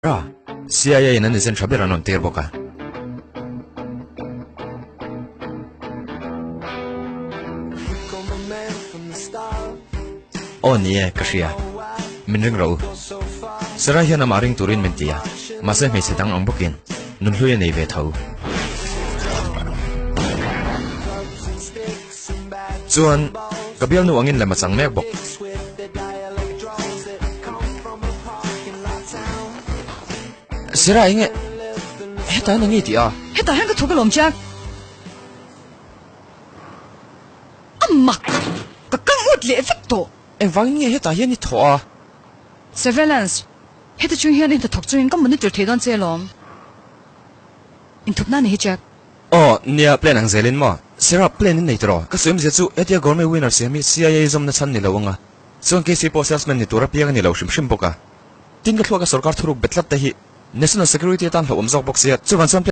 A, CIA in an agent tha ber an rawn tir bawk a. Aw ni e, ka hria. Min ring rawh u. Sarah hian amah ring turin min ti a, mahse hmeichhe dang ang bawkin nunhlui a nei ve tho. Chuan, ka bialnu angin lem a chang mek bawk. Sira enge hetah hian enge i tih a? Hetah hian ka thuk alawm Jack. A mak! Ka kang ut leh vek tawh. Engvangin nge hetah hian i thawh a? Surveillance, heta chung hian i hnathawk chungin ka monitor thei dawn che alawm. Inthupna a ni hi Jack. Aw, nia, plan ang zelin maw? Sira, plan in nei tawh. Ka sawiawmzia chu hetia gourmet winner siam hi CIA zawmna chhan ni lo anga, chuan KC pawh salesman ni tur apiang a ni lo hrim hrim bawk a. Tin ka thluaka sorkar thuruk bet tlat te hi National Security atan hlauhawm zawk bawk sia, chuvang chuan plan.